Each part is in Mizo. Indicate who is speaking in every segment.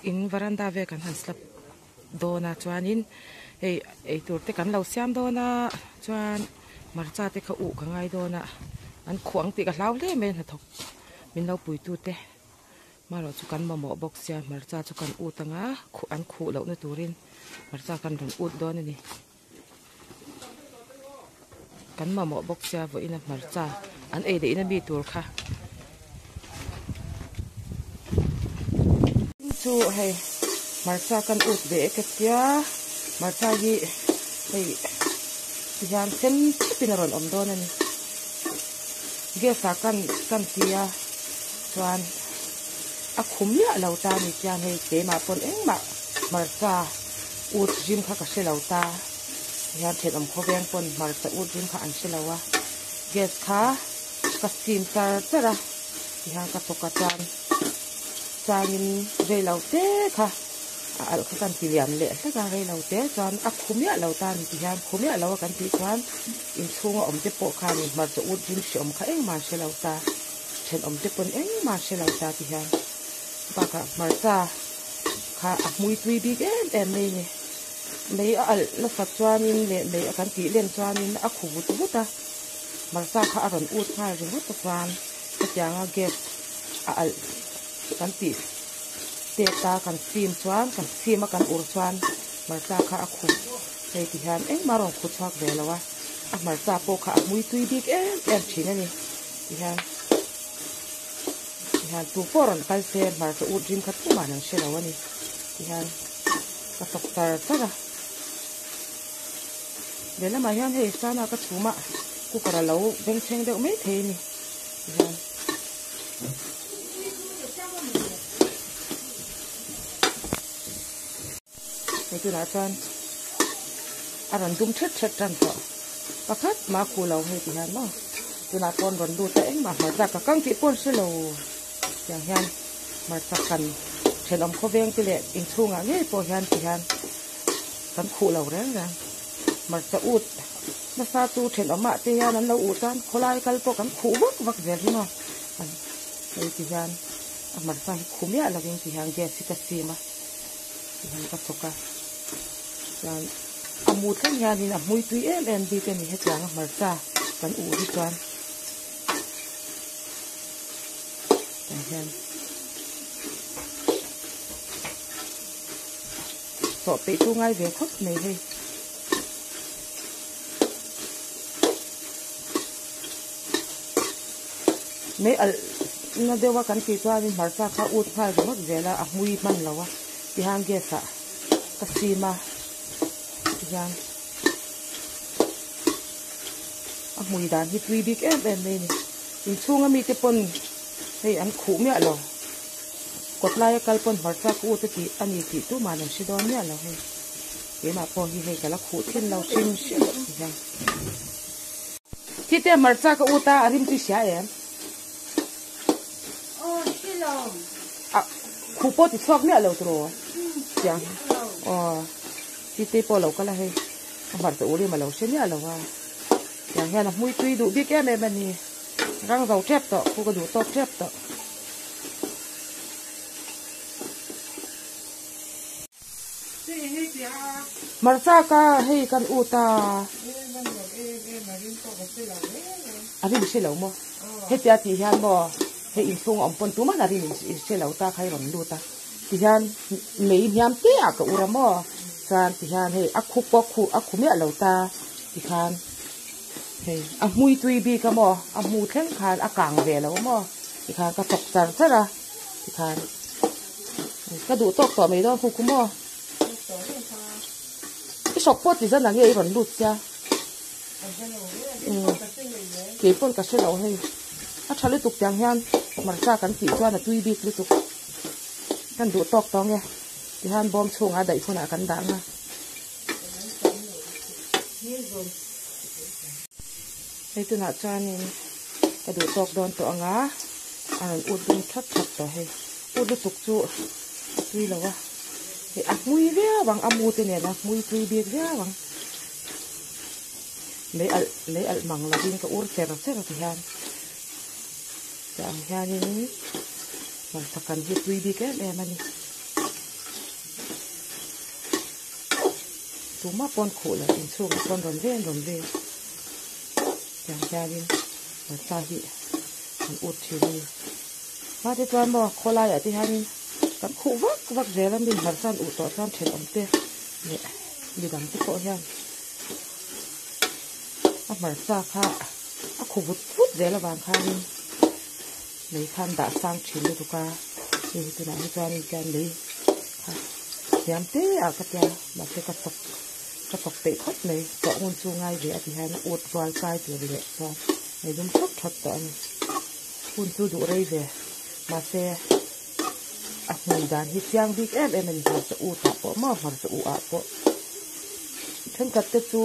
Speaker 1: In varanda vel kan han slap dawn a chuanin hei eitur te kan lo siam dawn a chuan hmarcha te kha uh ka ngai dawn a an khuh ang tih ka hlau hle mai a hnathawk min lo pui tu te hmarawh chu kan mamawh bawk sia hmarcha chu kan ut anga khuh an khuh loh na turin hmarcha kan rawn ut dawn a ni. Kan mamawh bawk sia vawiin a hmarcha an ei leh in a mi tur kha. Chu hei hmarcha kan ut ve e ka tia hmarcha hi hei tihian sen thupin a rawn awm dawn a ni. Gas ah kan kan tia chuan a khu miah lo ta a ni chuan hei keimah pawn engmah hmarcha ut rim kha ka hre lo ta hian thenawm khawveng pawn hmarcha ut rim kha an hre lo a gas kha ka steam char char a tihian ka chawk a chuan changin reilo te kha a alh kha kan ti lian leh hlek a reilo te chuan a khu miah lo ta a ni tihian khu miah lo a kan tih chuan inchhunga awm te pawh khan hmarcha ut rim hreawm kha engmah an hre lo ta thenawm te pawn engmah an hre lo ta tihian bakah hmarcha. Kha a hmui tui bik em em mai a ni. Mei a alh nasat chuanin leh mei a kan tih len chuanin a khu vut vut a, hmarcha kha a rawn ut nghal ringawt a chuan hetianga gas a alh kan tih tet a kan sim chuan kan sim a kan ur chuan hmarcha kha a khu hei ti hian engmah a rawn khu chhuak ve lo a, a hmarcha pawh kha a hmui tui bik em em thin a ni ti hian. Tihian tu pawh rawn kal se hmarcha ut rim kha tumah an hre lo a ni. Tihian ka chawk char char a. Lehlamah hian hei sana ka chhum a cooker a lo bengchheng deuh mai thei a ni. Tihian. Hei tunah chuan a rawn dum thet thet tan tawh pakhat mah a khuh lo hei ti hian maw tunah pawn rawn lut a engmah hmarcha ka kang tih pawh an hre lo tiang hian hmarcha kan thenawm khawveng te leh inchhungah ngei pawh hian ti hian kan khuh lo reng reng hmarcha ut nasa chu thenawmah te hian an lo uh chuan khawlai kal pawh kan khuh vak vak zel hi maw hei ti hian a hmarcha hi khuh miah lovin ti hian gas hi ka sim a. Tihian ka chawk a, chuan a mu thleng hianin a hmui tui em em bik a ni hetiang a hmarcha kan uh hi chuan tah hian sawh peih chu ngai ve khawp mai hei. Mei alh na deuh a kan tih chuanin hmarcha kha ut nghal ringawt zel a, a hmui hman lo a tihian gas ah ka sim a tihian a hmui dan hi tui bik em em mai a ni inchhung ami te pawn hei an khuh miah lo kawt laia kal pawn hmarcha ka ut a tih a ni tih tumah an hre dawn miah lo hei keimah pawh hi hei ka la khuh thin lo hrim hrim tihian. Khi te hmarcha ka ut a, a rim chu i hria em?
Speaker 2: Aw, hre lo.
Speaker 1: A, khuh pawh ti chhuak miah lo tiraw? Chiang. Aw, khi te pawh lo kal a hei. A hmarcha u rim a lo hre miah lo a. Tiang hian a hmui tui duh bik em em a ni. Rang zo tep tawh, khu ka duh tawk tep tawh. Hmarcha ka hei kan ut a. A rim hre lo maw? Hetia tih hian maw hei inchhung a awm pawn tuman a rim in hre lo ta kha i rawn lut a. Ti hian mei hniam te ah ka ur a maw? Chuan ti hian hei a khu pawh khu a khu miah lo ta ti khan hei a hmui tui bik a maw? A hmu thleng khan a kang ve lo a maw? Ti khan ka chawk char char a. Tikhan ka duh tawk tawh mai dawn khu khu maw. I hrawk pawh ti zan ang nge i rawn lut sia. Kei pawn ka hre lo hei. A tha lutuk tiang hian hmarcha kan tih chuan a tui bik lutuk. Kan duh tawk tawh nge. Tihian bawm chhungah daih hunah kan dah ang a. Hei tunah chuanin ka duh tawk dawn tawh ang a, a rawn ut ding that that tawh hei. Ut lutuk chu a tui lo a, hei a hmui viau ang a mu te nen a hmui tui bik viau ang. Lei alh lei alh mang lovin ka ur cher cher ti hian tiang hianin hmarcha kan hi tui bik em em a ni. Tumah pawn khuh lo inchhungah pawn rawn ven rawn vel tiang hianin hmarcha hi an ut thin a ni. Mahse chuan maw khawlaiah te hianin kan khuh vak vak zel a mi hmarcha an uh tawh chuan thenawm te leh midang te pawh hian a hmarcha kha a khu vut vut zel avang khanin lei kha an dah sang thin lutuk a hei hi tunah hi chuanin khian lei kha hniam te ah ka tia mahse ka chawk ka chawk peih khawp mai chawh ngun chu ngai ve a ti hian a ut rual kai tur leh chuan ei dum thawt thawt tawh a ni hun chu duh rei ve mahse a hmui dan hi chiang bik em em a ni hmarcha ut ah pawh maw hmarcha uh ah pawh thenkhat te chu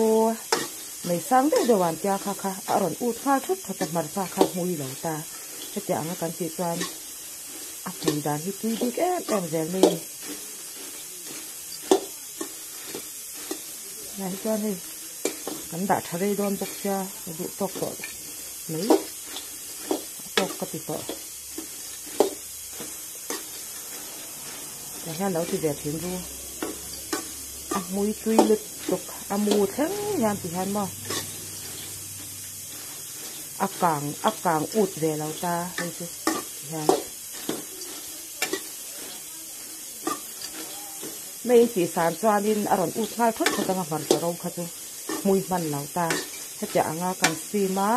Speaker 1: mei sang deuh deuh an tia kha kha a rawn ut nghal thut thut a hmarcha kha hmui lo ta hetiang anga kan tih chuan a hmui dan hi tui bik em em zel mai a ni tunah hi chuan hei kan dah tha rei dawn bawk sia a duh tawk tawh mai a tawk ka ti tawh. Tah hian lo ti ve thin ru a hmui tui lutuk a mu thleng hian ti hian maw a kang a kang ut ve lo ta hei chu ti hian mei in tih san chuanin a rawn ut nghal thawt thawt anga hmarcha ro kha chu hmui hman lo ta hetiang anga kan sim a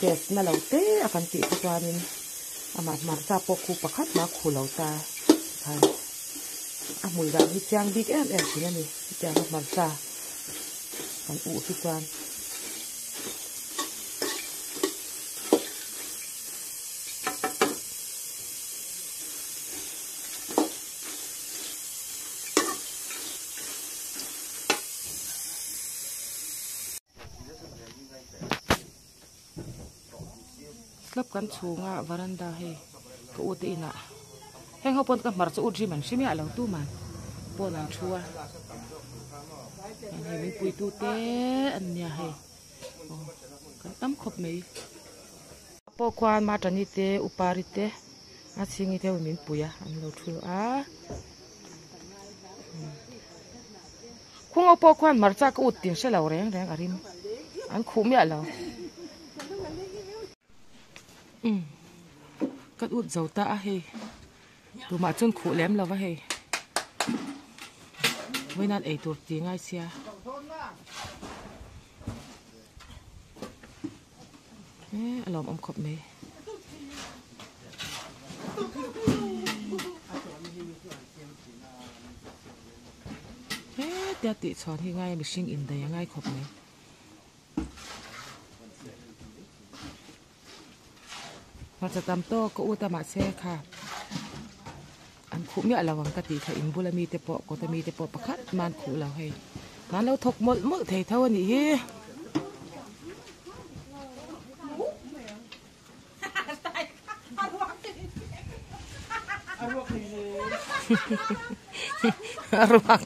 Speaker 1: gas na lo te a kan tih te chuanin. Amah hmarcha pawh khu pakhat mah khu lo ta khan a hmui dan hi chiang bik em em thin a ni hetianga hmarcha kan uh hi chuan. Slab kan chhunga varanda hei ka u te inah heng ho pawn ka hmar chu ut rim an hre miah lo tuman pawn an thu a hei min pui tu te an nia hei aw kan tam khawp mai pawh khuan matani te upari te a chhingi te ho min pui a an lo thu a. Khung ho pawh khuan hmarcha ka ut tin hre lo reng reng a rim an khuh miah lo. Umm ka ut zo ta a hei tumah chuan khuh lem lo va hei vawiin ei tur ti ngai sia. A lawmawm khawp mai. Hetia tih chhuan hi ngai mihring indaih a ngai khawp mai. Hmarcha tam tawk ka ut a mahse kha an khuh miah lo ang ka tih kha in bula mite pawh kawta mite pawh pakhat mah an khuh lo hei. An lo thawk mawlh mawlh thei tho a nih hi. A ruak.